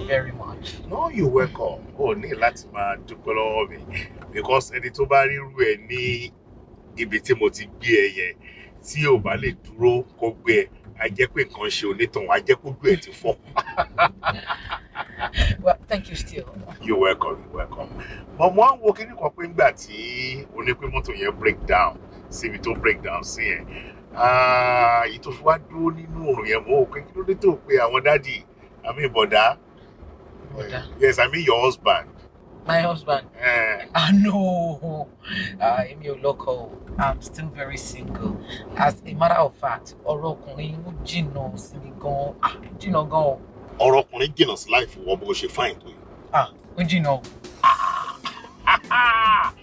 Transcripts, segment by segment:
very much. No, you welcome. O ní láti máa dúpẹ́ lọ́wọ́ mi because ẹni tó bá rírú ẹ ní ibi tí mo ti gbé ẹ yẹn, tí ò bá lè dúró kó gbé ẹ, á jẹ́ pé nǹkan ṣe onítàn, á jẹ́ kójú ẹ ti fọ́. Well, thank you still. You welcome, you welcome. But mo á ń wo kíní kan pé ńgbà tí o ní pé mọ́tò yẹn break down síbi tó break down sí yẹn, èyí tó fi wá dúró nínú òrùn yẹn, mo wò pé kí ló dé tó pé àwọn daddy àmì ìbọ̀dá. Bọ̀dá. Yes, I mean your husband. My husband. Eh. Ah, no. Ah, èmi ò lọ́kọ o. I'm still very single. As a matter of fact, ọ̀rọ̀ ọkùnrin ó jìnnà sí mi gan. Ah, jìnnà gan o. Ọ̀rọ̀ ọkùnrin jìnnà sí life wọ bó ṣe fine tó yìí? Ah, ó jìnnà o. Ah,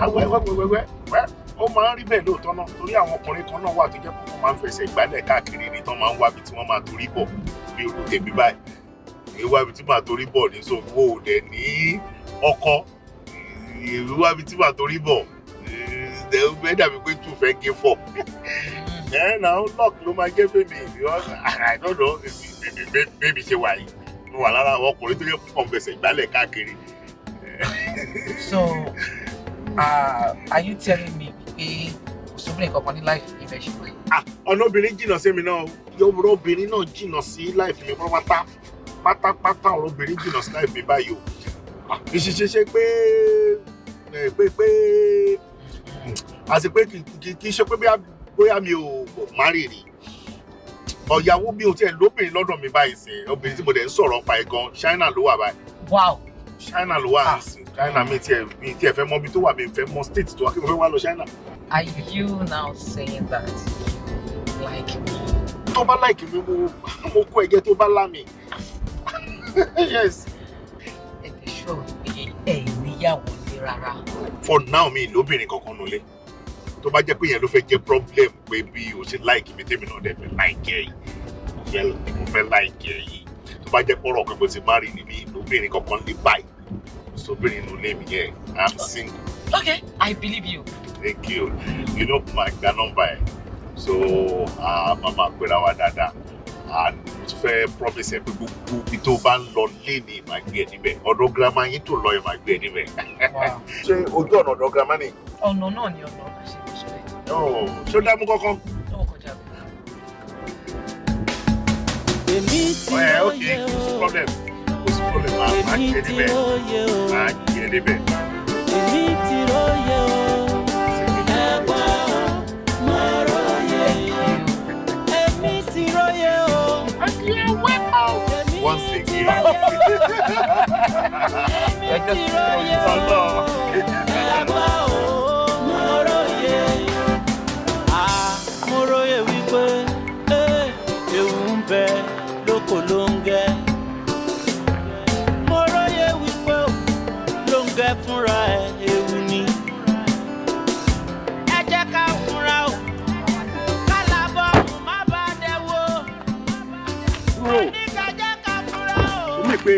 wẹ́wẹ́wẹ́wẹ́ wẹ́, ó máa ń rí bẹ́ẹ̀ lóòótọ́ náà, torí àwọn ọkùnrin kan náà wà tó jẹ́ pé wọ́n máa ń fẹsẹ̀ gbálẹ̀ káàkiri ní tán, máa ń wábi tí wọ́n máa torí bọ̀, bí irú tèmi báyìí ní wábi tí màá torí bọ̀ ní. So wo ò dẹ̀ ní ọkọ wábi tí màá torí bọ̀ ẹ, dàbí pé tù fẹ́ gé fọ̀ ẹ náà, luck ló máa jẹ́ fèmí because I don't know bébí ṣe wà yìí, mo wà lára àwọn ọkùnrin tó yẹ kó kàn fẹsẹ̀ gbálẹ̀ káàkiri. So, are you telling me pé kò sóbìnrin kankan ní life ibẹ̀ ṣe wáyé? Ah, ọ̀nà obìnrin jìnnà sí mi náà. Ọ̀rọ̀ obìnrin náà jìnnà sí life mi pátápátá pátápátá. Ọ̀rọ̀ obìnrin jìnnà sí life mi báyìí o. Ah, ìṣiṣẹ́ pé àti pé kì í ṣe pé bóyá mi ò marry rí ọ̀yàwó, mi ò tiẹ̀ lóbìnrin lọ́dọ̀ mi báyìí sí. Obìnrin tí mo dẹ̀ ń sọ̀rọ̀ pa ẹ̀ gan, China ló wà báyìí. China ló wà nísìn. China, mi tiẹ̀ fẹ́ mọ ibi tó wà, mi fẹ́ mọ state tó wà, kí mo fẹ́ wá lọ China. Are you now saying that you like me? Tó bá like mi, mo kó ẹ̀jẹ̀ tó bá lá mi, yes. Ẹ tẹ̀ ṣọ́ pé ẹ níyàwó ní rárá? For now, mi lóbìnrin kankan nulẹ̀. Tó bá jẹ́ pé yẹn ló fẹ́ jẹ́ problem, pé bí o ṣe like mi, tèmi náà dẹ̀ fẹ́ like ẹ yìí, mo fẹ́ like ẹ yìí, tó bá jẹ́ pọ̀rọ̀ pé mo ti marry ní, mi lóbìnrin kankan lè báyìí, sóbìnrin nulẹ̀ mi yẹn. I'm single. Okay, I believe you. Thank you. You know, máa gba nọ́mbà ẹ̀, so a máa pera wa dáadáa, and mo tún fẹ́ promise ẹ pé gbogbo ibi tó bá ń lọ léni, máa gbé ẹ níbẹ̀. Ọ̀dọ̀ grandma yín tó lọ yẹn, máa gbé ẹ níbẹ̀. Ṣé ojú ọ̀nà ọ̀dọ̀ grandma ni? Ọ̀nà náà ni, ọ̀nà ọ̀nà ṣe lọ sọ́rẹ́. Oh, ṣó dá mú kankan? Náà kọjá bẹ́ẹ̀. Èmi ti Ẹ ok, róye kò sí o. problem, kò sí problem, máa Èmi gbé ẹ ti níbẹ̀. róye o. Máa gbé ẹ níbẹ̀. Èmi ti róye o. Ẹ̀gbọ́n, mo róye. Èmi ti róye o. Èmi Once ti again. róye o. Èmi ti róye o. Ẹ̀gbọ́n o, mo róye. Ah, mo róye wípé ewu ń bẹ lóko ló ń gẹ. Mo róye wípé ó ló ń gẹ fúnra ẹ̀, ewu ni. Ẹ jẹ́ ká fúnra o, kálábọ̀ má bá dẹ́wọ́. Kúrò. Ní ká jẹ́ ká fúnra o. Ó mì pé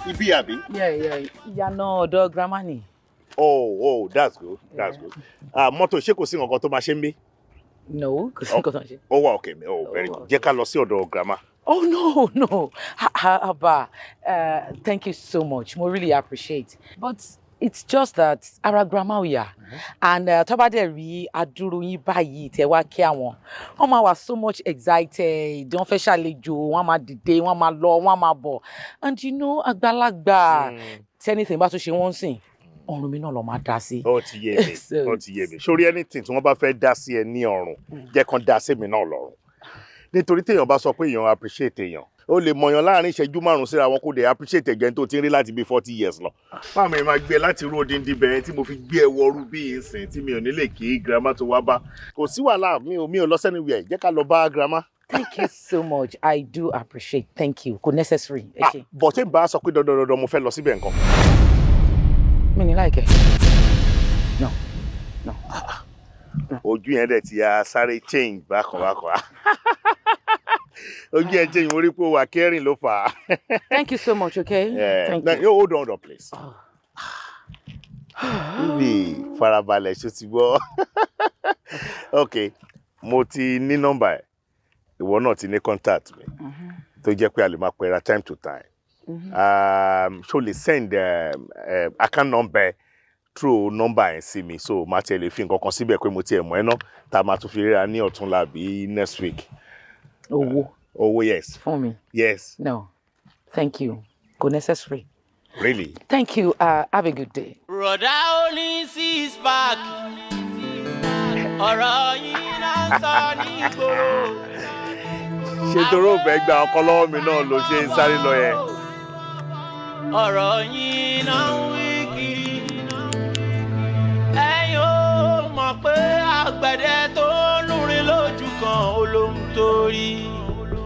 ibi àbí? Yeah. Ìyànà ọ̀dọ̀ grandma ni. Oh, that's good, that's good. Ah, mọ́tò, ṣé kò sí nǹkan tó máa ṣe ń bí? No, kò sí nǹkan tó ń ṣe. Ó wà okay, oh, very good. Jẹ́ ká lọ sí ọ̀dọ̀ grandma. Oh no, Abba, thank you so much. Mo really appreciate. But it's just that ara grandma ò yá, and tó bá dẹ̀ rí adúrú yín báyìí tẹ́ wá kí àwọn, wọ́n máa wà so much excited. Wọ́n fẹ́ ṣàlejò, wọ́n máa dìde, wọ́n máa lọ, wọ́n máa bọ̀, and you know àgbàlagbà, tí anything bá tún ṣe wọ́n sìn, ọrùn mi náà lọ máa dá sí. Ó ti yé mi. Ó ti yé mi. Sórí, anything tí wọ́n bá fẹ́ dá sí ẹ ní ọrùn, jẹ́ kán dá sí mi náà lọ́rùn, nítorí téèyàn bá sọ pé èèyàn appreciate èèyàn, ó lè mọ̀yàn láàrin ìṣẹ́jú 5 síra wọn, kó dé appreciate ẹ̀jẹ̀ tó ti ń rí láti bí 40 years lọ. Báwo ni máa gbé láti rú odindi bẹ̀rẹ̀ tí mo fi gbé ẹ wọrú bí ìsìn tí mi ò ní lè kí grandma tó wá bá? Kò sí wàhálà, mi ò lọ sẹ́ni wíẹ̀, jẹ́ ká lọ bá grandma. Thank you so much. I do appreciate. Thank you. Kò necessary. Ẹ ṣé. Bọ̀ tí n bá sọ pé dandan dandan mo fẹ́ lọ síbẹ̀ nǹkan? Mi ní láìkẹ́. No. No. Ojú yẹn dẹ̀ ti ya sáré change bákan bákan. Ojú yẹn change, mo rí pé ó wà kẹrin ló fà á. Thank you so much, okay? Yeah. Thank Now, you. hold on, hold on, please. Bíbí, farabalẹ̀, ṣó ti gbọ́? Ok, mo ti ní nọ́mbà ẹ̀, ìwọ náà ti ní contact mi. Tó jẹ́ pé a lè máa pera time to time. Ṣó lè send account number through number yẹn sí mi, so máa tiẹ̀ lè fi nǹkan kan síbẹ̀ pé mo tiẹ̀ mọ̀ ẹ́ ná, tá a máa tún fi ríra ní ọ̀túnla àbí next week? Owó? Owó, yes. Fún mi? Yes. No, thank you, kò necessary. Really? Thank you, have a good day. Bùrọ̀dá ó ní six pack, ọ̀rọ̀ yín náà sọ ní ìgboro. Ṣé torí ò fẹ́ gba ọkọ lọ́wọ́ mi náà ló ṣe ń sáré lọ yẹn? Ọ̀rọ̀ yín náà ń wí.